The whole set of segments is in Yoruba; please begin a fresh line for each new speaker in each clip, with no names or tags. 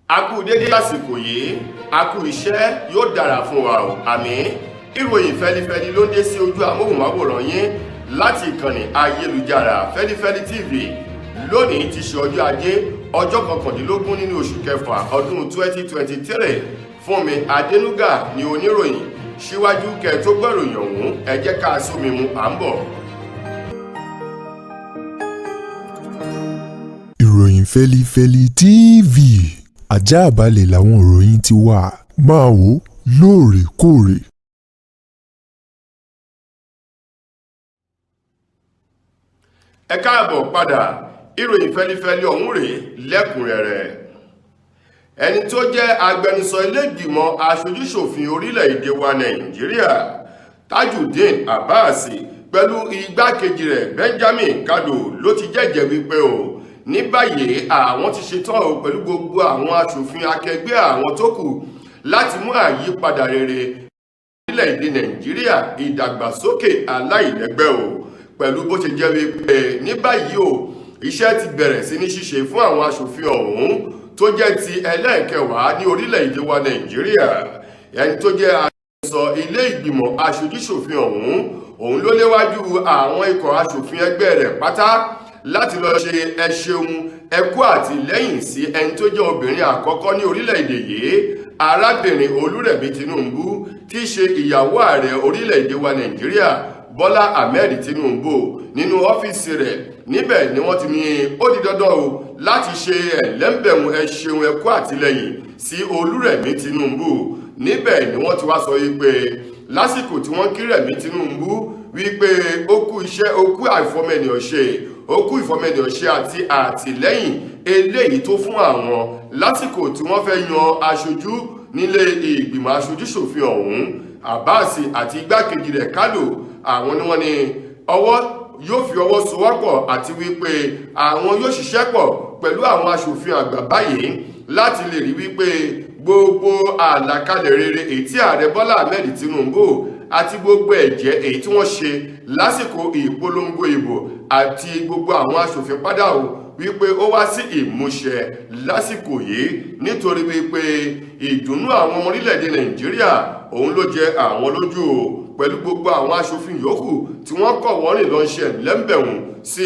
A kú dédé àsìkò yìí, a kú iṣẹ́, yóò dára fún wa o, àmín. Ìròyìn fẹlifẹli ló ń dé sí ojú amóhùnmáwòrán yín láti ìkànnì ayélujára Fẹlifẹli TV. Lónìí ti ṣe ọjọ́ Ajé, ọjọ́ 19 nínú oṣù kẹfà ọdún 2023. Fúnmi Adénúgà ni oníròyìn. Síwájú kẹ tó gbọ́ròyìn ọ̀hún, ẹ jẹ́ ká sómi mu, à ń bọ̀.
Ìròyìn Fẹ́lifẹ́li TV, àjààbálẹ̀ làwọn ìròyìn ti wà, máa wò ó lóòrèkóòrè.
Ẹ káàbọ̀ padà. Ìròyìn fẹlifẹli ọ̀hún rèé lẹ́kùnrẹ́rẹ́. Ẹni tó jẹ́ agbẹnusọ ilégbìmọ̀ aṣojúṣòfin orílẹ̀-èdè wa Nàìjíríà, Tajudeen Abbas, pẹ̀lú igbákejì rẹ̀ Benjamin Kalu, ló ti jẹ́jẹ́ wípé o ní báyìí àwọn ti ṣetán o pẹ̀lú gbogbo àwọn aṣòfin akẹgbẹ́ àwọn tó kù láti mú àyípadà rere orílẹ̀-èdè Nàìjíríà, ìdàgbàsókè aláìlẹ́gbẹ́ o, pẹ̀lú bó ṣe jẹ́ wípé ní báyìí o iṣẹ́ ti bẹ̀rẹ̀ sí ní ṣíṣe fún àwọn aṣòfin ọ̀hún tó jẹ́ ti ẹlẹ́ẹ̀kẹwàá ní orílẹ̀-èdè wa Nàìjíríà. Ẹni tó jẹ́ agbẹnusọ ilé ìgbìmọ̀ aṣojúṣòfin ọ̀hún, òun ló léwájú àwọn ikọ̀ aṣòfin ẹgbẹ́ rẹ̀ pátá láti lọ ṣe ẹ ṣeun, ẹ kú àtìlẹ́yìn sí ẹni tó jẹ́ obìnrin àkọ́kọ́ ní orílẹ̀-èdè yìí, arábìnrin Olúrẹ̀mí Tinubu, tí í ṣe ìyàwó ààrẹ orílẹ̀-èdè wa Nàìjíríà, Bọ́lá Ahmed Tinubu, nínú ọ́fíìsì rẹ̀. Níbẹ̀ ni wọ́n ti ní ó di dandan o láti ṣe ẹ̀lẹ́mbẹ̀hún ẹ ṣeun, ẹ kú àtìlẹ́yìn sí Olúrẹ̀mí Tinubu. Níbẹ̀ ni wọ́n ti wá sọ wípé lásìkò tí wọ́n kí Rẹ̀mí Tinubu wípé ó kú iṣẹ́, ó kú àìfọmọnìyàn ṣe, ó kú ìfọmọnìyàn ṣe àti àtìlẹ́yìn eléyìí tó fún àwọn lásìkò tí wọ́n fẹ́ yan aṣojú nílé ìgbìmọ̀ aṣojúṣòfin ọ̀hún. Abbas àti igbákejì rẹ̀ Kálò, àwọn ni wọ́n ní ọwọ́ yóò fi ọwọ́ sowọ́pọ̀ àti wípé àwọn yóò ṣiṣẹ́ pọ̀ pẹ̀lú àwọn aṣòfin àgbà báyìí láti lè rí wípé gbogbo àlàkalẹ̀ rere èyí tí ààrẹ Bọ́lá Ahmed Tinubu àti gbogbo ẹ̀jẹ́ èyí tí wọ́n ṣe lásìkò ìpolongo ìbò àti gbogbo àwọn aṣòfin padà o wípé ó wá sí ìmúṣẹ lásìkò yìí, nítorí wípé ìdùnnú àwọn ọmọ orílẹ̀-èdè Nàìjíríà òun ló jẹ àwọn lójú o, pẹ̀lú gbogbo àwọn aṣòfin yòókù tí wọ́n kọ̀ wọ́n rìn lọ ṣe lẹ́ńbẹ̀wọ̀n sí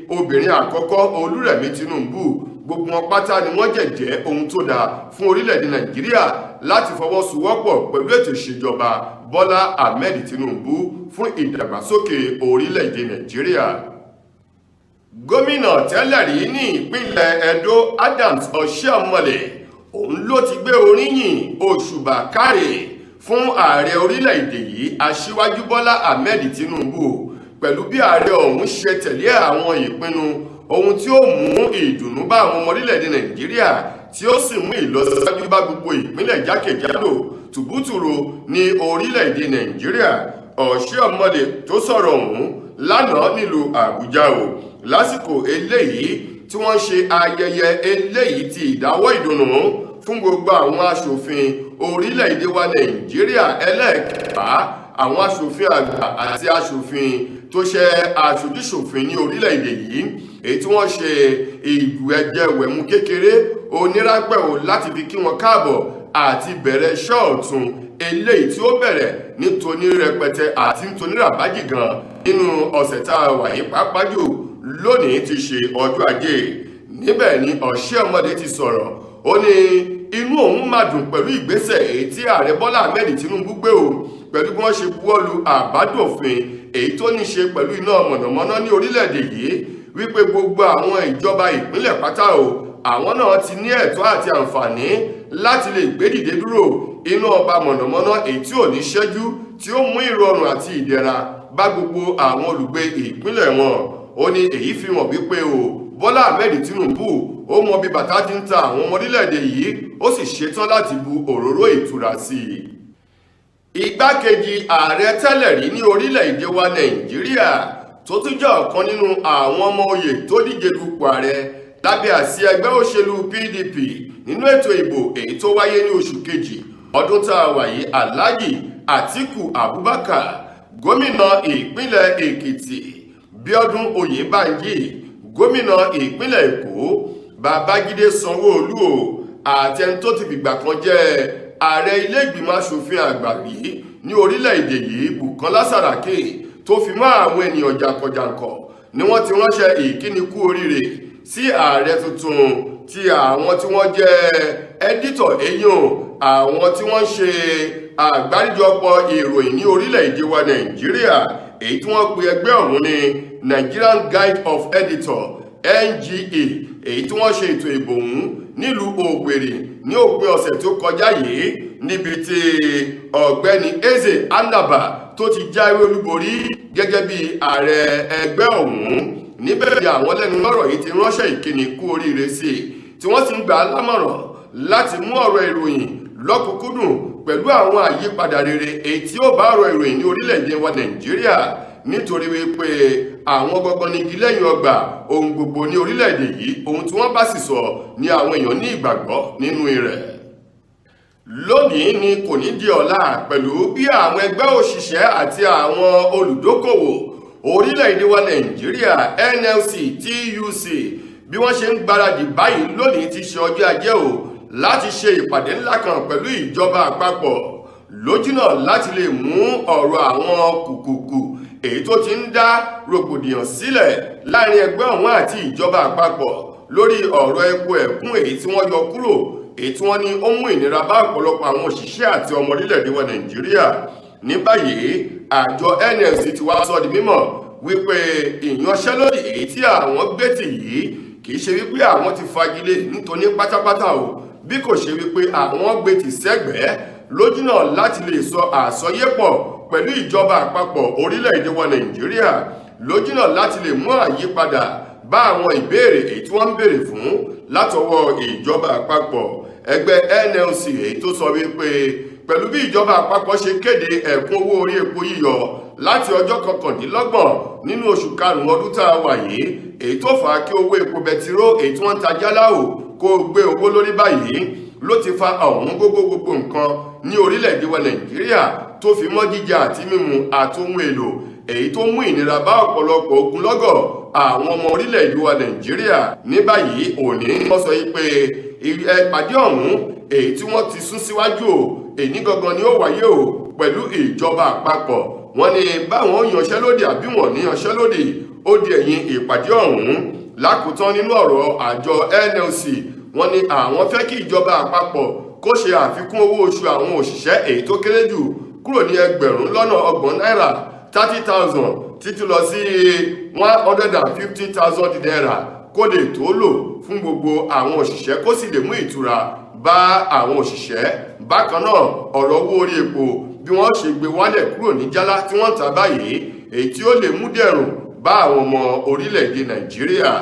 obìnrin àkọ́kọ́ Olúrẹ̀mí Tinubu. Gbogbo wọn pátá ni wọ́n jẹ̀jẹ́ ohun tó dáa fún orílẹ̀-èdè Nàìjíríà láti fọwọ́sowọ́pọ̀ pẹ̀lú ètò ìṣèjọba Bọ́lá Ahmed Tinubu fún ìdàgbàsókè orílẹ̀-èdè Nàìjíríà. Gómìnà tẹ́lẹ̀ rí ní ìpínlẹ̀ Edo, Adams Oshiomhole, òun ló ti gbé oríyìn òṣùbà káre fún ààrẹ orílẹ̀-èdè yìí, Aṣíwájú Bọ́lá Ahmed Tinubu, pẹ̀lú bí ààrẹ ọ̀hún ṣe tẹ̀lé àwọn ìpinnu ohun tí ó mú ìdùnnú bá àwọn ọmọ orílẹ̀-èdè Nàìjíríà, tí ó sì mú ìlọsíwájú bá gbogbo ìpínlẹ̀ jákèjádò tùbútùrù ní orílẹ̀-èdè Nàìjíríà. Oshiomhole tó sọ̀rọ̀ ọ̀hún lánàá nílùú Àbújá o lásìkò eléyìí tí wọ́n ṣe ayẹyẹ eléyìí ti ìdáwọ́ ìdùnnú fún gbogbo àwọn aṣòfin orílẹ̀-èdè wa Nàìjíríà ẹlẹ́ẹ̀kẹfà, àwọn aṣòfin àgbà àti aṣòfin tó ṣe aṣojúṣòfin ní orílẹ̀-èdè yìí, èyí tí wọ́n ṣe ìwẹ̀jẹwẹ̀mu kékeré oníránpẹ́ o láti fi kí wọn káàbọ̀ àti bẹ̀rẹ̀ iṣẹ́ ọ̀tun eléyìí tí ó bẹ̀rẹ̀ nítorí rẹpẹtẹ àti nítorí ràbájì gan nínú ọ̀sẹ̀ tá a wà yìí, pàápàá jù lónìí ti ṣe ọjọ́ Ajé. Níbẹ̀ ni Oshiomhole ti sọ̀rọ̀, ó ní inú òun máa dùn pẹ̀lú ìgbésẹ̀ èyí tí ààrẹ Bọ́lá Ahmed Tinubu gbé o, pẹ̀lú bí wọ́n ṣe buwọ́lu àbádòfin èyí tó ní ṣe pẹ̀lú iná mọ̀nàmọ́ná ní orílẹ̀-èdè yìí, wípé gbogbo àwọn ìjọba ìpínlẹ̀ pátá o, àwọn náà ti ní ẹ̀tọ́ àti àǹfààní láti lè gbé dìde dúró iná ọba mọ̀nàmọ́ná èyí tí ò ní ṣẹ́jú, tí ó mú ìrọ̀rùn àti ìdẹ̀ra bá gbogbo àwọn olùgbé ìpínlẹ̀ wọn. Ó ní èyí fi hàn wípé o Bọ́lá Ahmed Tinubu ó mọ bí bàtà ti ń ta àwọn ọmọ orílẹ̀-èdè yìí, ó sì ṣetán láti bu òróró ìtura sí i. Igbákejì ààrẹ tẹ́lẹ̀ rí ní orílẹ̀-èdè wa Nàìjíríà, tó tún jẹ́ ọ̀kan nínú àwọn ọmọ oyè tó díje dupò ààrẹ lábẹ́ àsíá ẹgbẹ́ òṣèlú PDP nínú ètò ìbò èyí tó wáyé ní oṣù kejì ọdún tá a wà yìí, Alhaji Atiku Abubakar, gómìnà ìpínlẹ̀ Èkìtì Bíọ́dún Oyèbánjí, gómìnà ìpínlẹ̀ Èkó Babájídé Sanwó-Olú o Àti ẹni tó ti fìgbà kan jẹ́ ààrẹ ilé ìgbìmọ̀ asòfin àgbà rí ní orílẹ̀-èdè yìí, Bukola Saraki, tó fi mọ́ àwọn ènìyàn jàǹkànjàǹkàn ni wọ́n ti ránṣẹ́ ìkíni kú oríire sí ààrẹ tuntun tí àwọn tí wọ́n jẹ́ editor, eyín àwọn tí wọ́n ń ṣe àgbáríjọpọ̀ ìròyìn ní orílẹ̀-èdè wa Nàìjíríà, èyí tí wọ́n pe ẹgbẹ́ ọ̀hún ní Nigerian Guild of Editor, NGE, èyí tí wọ́n ṣe ètò ìbò ọ̀hún nílùú Òwèrì ní òpin ọ̀sẹ̀ tó kọjá yìí, níbi tí Ọ̀gbẹ́ni Eze Anaba tó ti jáwé olúborí gẹ́gẹ́ bí ààrẹ ẹgbẹ́ ọ̀hún. Níbẹ̀ ni àwọn lẹ́nu lọ́rọ̀ yìí ti ránṣẹ́ ìkíni kú oríire sí i, tí wọ́n sì ń gbà á lámọ̀ràn láti mú ọ̀rọ̀ ìròyìn lọ́kùnkúndùn pẹ̀lú àwọn àyípadà rere èyí tí ó bá ọ̀rọ̀ ìròyìn ní orílẹ̀-èdè wa Nàìjíríà, nítorí wípé àwọn gangan ní igi lẹ́yìn ọgbà ohun gbogbo ní orílẹ̀-èdè yìí. Ohun tí wọ́n bá sì sọ ní àwọn èèyàn ní ìgbàgbọ́ nínú rẹ̀. Lónìí ni kò ní di ọ̀la, pẹ̀lú bí àwọn ẹgbẹ́ òṣìṣẹ́ àti àwọn olùdókòwò orílẹ̀-èdè wa Nàìjíríà, NLC, TUC, bí wọ́n ṣe ń gbáradì báyìí lónìí ti ṣe ọjọ́ Ajé o láti ṣe ìpàdé ńlá kan pẹ̀lú ìjọba àpapọ̀ lójúnà láti lè mú ọ̀rọ̀ àwọn kùkùkù èyí tó ti ń dá rògbòdìyàn sílẹ̀ láàrin ẹgbẹ́ ọ̀hún àti ìjọba àpapọ̀ lórí ọ̀rọ̀ epo ẹ̀kún èyí tí wọ́n yọ kúrò, èyí tí wọ́n ní ó mú ìnira bá ọ̀pọ̀lọpọ̀ àwọn òṣìṣẹ́ àti ọmọ orílẹ̀-èdè wa Nàìjíríà. Ní báyìí, àjọ NLC ti wá sọ di mímọ̀ wípé ìyanṣẹ́lódì èyí tí àwọn gbé tì yìí kì í ṣe wípé àwọn ti fagilé nítorí pátápátá o, bí kò ṣe wípé àwọn gbé tì sẹ́gbẹ̀ẹ́ lójúnà láti lè sọ àsọyépọ̀ pẹ̀lú ìjọba àpapọ̀ orílẹ̀-èdè wa Nàìjíríà, lójúnà láti lè mú àyípadà bá àwọn ìbéèrè èyí tí wọ́n ń béèrè fún látọwọ́ ìjọba àpapọ̀. Ẹgbẹ́ NLC èyí tó sọ wípé pẹ̀lú bí ìjọba àpapọ̀ ṣe kéde ẹ̀kún owó orí epo yíyọ láti ọjọ́ 29 nínú oṣù karùn-ún ọdún tá a wà yìí, èyí tó fà á kí owó epo bẹtiró èyí tí wọ́n ń ta jáláò kó gbé owó lórí báyìí, ló ti fa ọ̀hún gógó gbogbo nǹkan ní orílẹ̀-èdè wa Nàìjíríà, tó fi mọ́ jíjẹ àti mímu àti ohun èlò, èyí tó mú ìnira bá ọ̀pọ̀lọpọ̀ ogunlọ́gọ̀ àwọn ọmọ orílẹ̀-èdè wa Nàìjíríà. Ní báyìí, òní wọ́n sọ pé ìpàdé ọ̀hún èyí tí wọ́n ti sún síwájú o, èní gangan ni ó wáyé o pẹ̀lú ìjọba àpapọ̀. Wọ́n ní báwọn yanṣẹ́lódì àbí wọ́n ní yanṣẹ́lódì, ó di ẹ̀yìn ìpàdé ọ̀hún. Lákòótán nínú ọ̀rọ̀ àjọ NLC, wọ́n ní àwọn fẹ́ kí ìjọba àpapọ̀ kó ṣe àfikún owó oṣù àwọn òṣìṣẹ́ èyí tó kéré jù kúrò ní 30,000 náírà, 30,000, títí lọ sí 150,000 naira, kó lè tó lò fún gbogbo àwọn òṣìṣẹ́, kó sì lè mú ìtura bá àwọn òṣìṣẹ́. Bákan náà, ọ̀rọ̀ owó orí epo, bí wọ́n ṣe gbé wálẹ̀ kúrò ní jálá tí wọ́n ń tà báyìí, èyí tí ó lè mú dẹ̀rùn bá àwọn ọmọ orílẹ̀-èdè Nàìjíríà.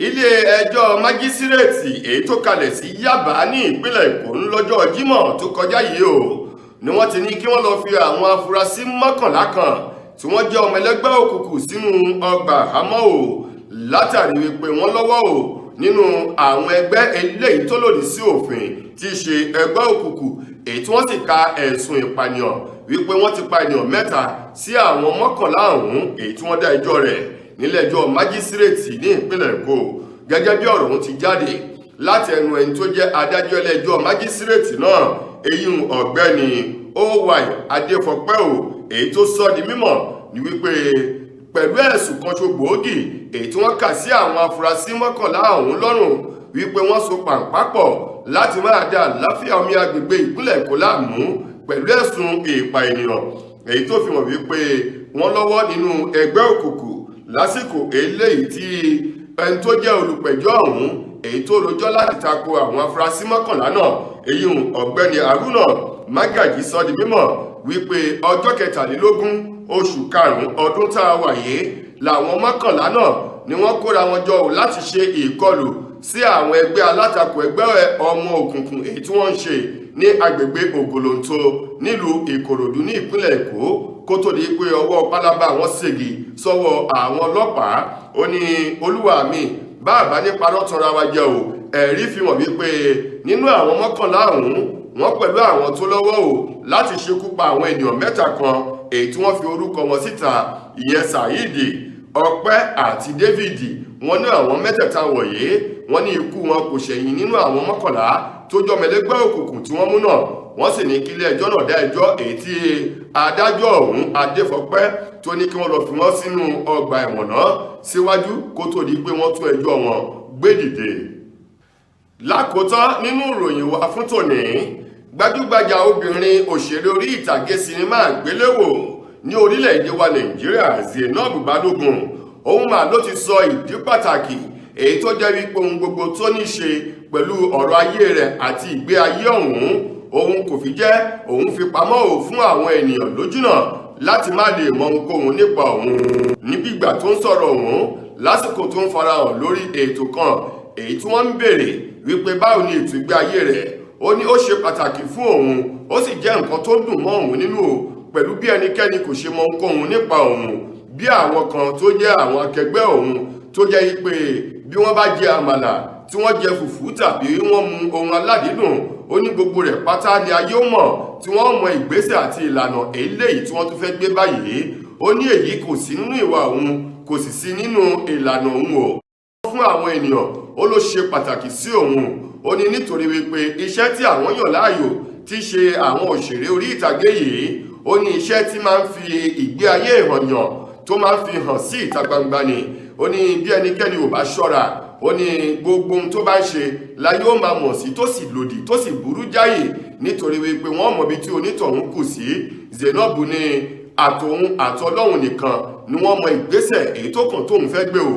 Ilé ẹjọ́ májísírèètì èyí tó kalẹ̀ sí Yábà ní ìpínlẹ̀ Èkó ńlọ́jọ́ Jímọ̀ tó kọjá yìí o ni wọ́n ti ní kí wọ́n lọ fi àwọn afurasí 11 kan tí wọ́n jẹ́ ọmọ ẹlẹ́gbẹ́ òkùnkùn sínú ọgbà àhámọ́ o, látàrí wípé wọ́n lọ́wọ́ o nínú àwọn ẹgbẹ́ eléyìí tó lòdì sí òfin tí í ṣe ẹgbẹ́ òkùnkùn, èyí tí wọ́n sì ka ẹ̀sùn ìpànìyàn wípé wọ́n ti pa ènìyàn mẹ́ta sí àwọn 11 ọ̀hún, èyí tí wọ́n dá ẹjọ́ rẹ̀ nílẹ̀-ẹjọ́ májísírèètì ní ìpínlẹ̀ Èkó. Gẹ́gẹ́ bí ọ̀rọ̀ ọ̀hún ti jáde láti ẹnu ẹni tó jẹ́ adájọ́ ilé-ẹjọ́ májísírèètì náà, eyín Ọ̀gbẹ́ni Oy Adéfọpẹ́ o, èyí tó sọ di mímọ̀ ní wípé pẹ̀lú ẹ̀sùn kan ṣo gbòógì èyí tí wọ́n kà sí àwọn afurasí 11 ọ̀hún lọ́rùn, wípé wọ́n so pàǹpá pọ̀ láti máa da àláfíà omi agbègbè ìpínlẹ̀ Èkó láàmú pẹ̀lú ẹ̀sùn ìpa ènìyàn, èyí tó fi hàn wípé wọ́n lọ́wọ́ nínú ẹgbẹ́ òkùnkùn. Lásìkò eléyìí tí ẹni tó jẹ́ olùpẹ̀jọ́ ọ̀hún èyí tó rojọ́ láti tako àwọn afurasí 11 náà, èyí Ọ̀gbẹ́ni Haruna Magaji, sọ di mímọ̀ wípé ọjọ́ 23 oṣù karùn-ún ọdún tá a wà yìí làwọn 11 náà ni wọ́n kóra wọn jọ láti ṣe ìkọlù sí àwọn ẹgbẹ́ alátakò, ẹgbẹ́ ọmọ òkùnkùn èyí tí wọ́n ń ṣe ní agbègbè Ògòlòǹtò nílùú Ìkòròdú ní ìpínlẹ̀ Èkó, kó tó di pé ọwọ́ pálábá wọn ségi sọ́wọ́ àwọn ọlọ́pàá. Ó ní, "Olúwa mi, báàbá ní parọ́ tanra wa jẹ o, ẹ̀rí fi hàn wípé nínú àwọn 11 ọ̀hún, wọ́n pẹ̀lú àwọn tó lọ́wọ́ o láti ṣekú pa àwọn ènìyàn mẹ́ta kan èyí tí wọ́n fi orúkọ wọn síta, ìyẹn Saheed, Ọpẹ́ àti David." Wọ́n ní àwọn mẹ́tẹ̀ẹ̀ta wọ̀nyí, wọ́n ní ikú wọn kò ṣẹ̀yìn nínú àwọn 11 tó jọmẹlẹ́gbẹ́ òkùnkùn tí wọ́n mú náà. Wọ́n sì ní kílé ẹjọ́ náà dá ẹjọ́ èyí tí adájọ́ ọ̀hún Adéfọpẹ́ tó ní kí wọ́n lọ fi wọ́n sínú ọgbà ẹ̀wọ̀n náà síwájú kó tó di pé wọ́n tún ẹjọ́ wọn gbé dìde. Lákòótán nínú ìròyìn wa fún tòní, gbajúgbajà obìnrin òṣèré orí ìtàgé sinimá àgbéléwò ní orílẹ̀-èdè wa Nàìjíríà, Zainab Balógun, òun mà ló ti sọ ìdí pàtàkì èyí tó jẹ́ wípé ohun gbogbo tó ní ṣe pẹ̀lú ọ̀rọ̀ ayé rẹ̀ àti ìgbé ayé ọ̀hún òun kò fi jẹ́ òun fi pamọ́ ò fún àwọn ènìyàn lójúnà láti má lè mọ ohunkóhun nípa òun. Níbi ìgbà tó ń sọ̀rọ̀ òun lásìkò tó ń farahàn lórí ètò kan èyí tí wọ́n ń béèrè wípé báwo ni ètò ìgbé ayé rẹ̀, ó ní ó ṣe pàtàkì fún òun, ó sì jẹ́ nǹkan tó dùn mọ́ òun nínú o pẹ̀lú bí ẹnikẹ́ni kò ṣe mọ ohunkóhun nípa òun, bí àwọn kan tó jẹ́ àwọn akẹgbẹ́ òun tó jẹ́ pé bí wọ́n bá jẹ àmàlà tí wọ́n jẹ fùfú tàbí wọ́n mu ohun aládìídùn, ó ní gbogbo rẹ̀ pátá ni ayé ó mọ̀, tí wọ́n mọ ìgbésẹ̀ àti ìlànà eléyìí tí wọ́n tún fẹ́ gbé báyìí. Ó ní èyí kò sí nínú ìwà òun, kò sì sí nínú ìlànà òun o. Fún àwọn ènìyàn, ó ló ṣe pàtàkì sí òun. Ó ní nítorí wípé iṣẹ́ tí àwọn yàn láàyò tí ṣe àwọn òṣèré orí ìtàgé yìí, ó ní iṣẹ́ tí máa ń fi ìgbé ayé ìhànyàn tó máa ń fi hàn sí ìta gbangba ni. Ó ní bí ẹnikẹ́ni ò bá ṣọ́ra, ó ní gbogbo ohun tó bá ń ṣe la yóò máa mọ̀ sí, tó sì lòdì, tó sì burú jáyè, nítorí wípé wọ́n mọ̀ bí tí onítọ̀hún kù sí. Zainab ní àtòun àtọlọ́hun nìkan ni wọ́n mọ ìgbésẹ̀ èyí tó kàn tóun fẹ́ gbé o.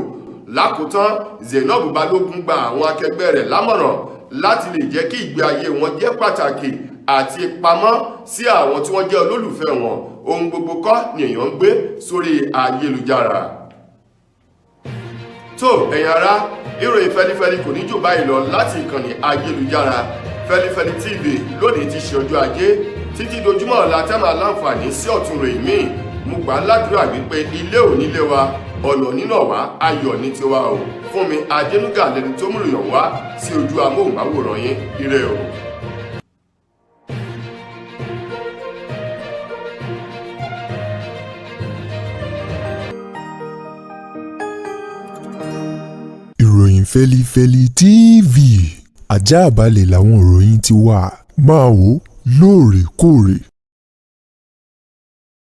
Lákòótán, Zainab Balógun gba àwọn akẹgbẹ́ rẹ̀ lámọ̀ràn láti lè jẹ́ kí ìgbé ayé wọn jẹ́ pàtàkì àti pamọ́ sí àwọn tí wọ́n jẹ́ olólùfẹ́ wọn. Ohun gbogbo kọ́ ni èèyàn ń gbé sórí ayélujára. Tó ẹ̀yin ará, ìròyìn fẹlifẹli kò ní jù báyìí lọ láti ìkànnì ayélujára Fẹlifẹli TV lónìí ti ṣe ọjọ́ Ajé. Títí dojúmọ́ ọ̀la tẹ́ máa láǹfààní sí ọ̀tun ròyìn míì, mo gbà á ládùúrà wípé ilé ò nílé wa, ọ̀nà nínà wá, ayọ̀ ní tiwa o. Fún mi Adénúgà lẹni tó múròyàn wá sí ojú amóhùnmáwòrán yín. Ire o.
Ìròyìn Fẹlifẹli TV, àjààbalẹ̀ làwọn ìròyìn ti wà. Máa wò lóòrèkóòrè.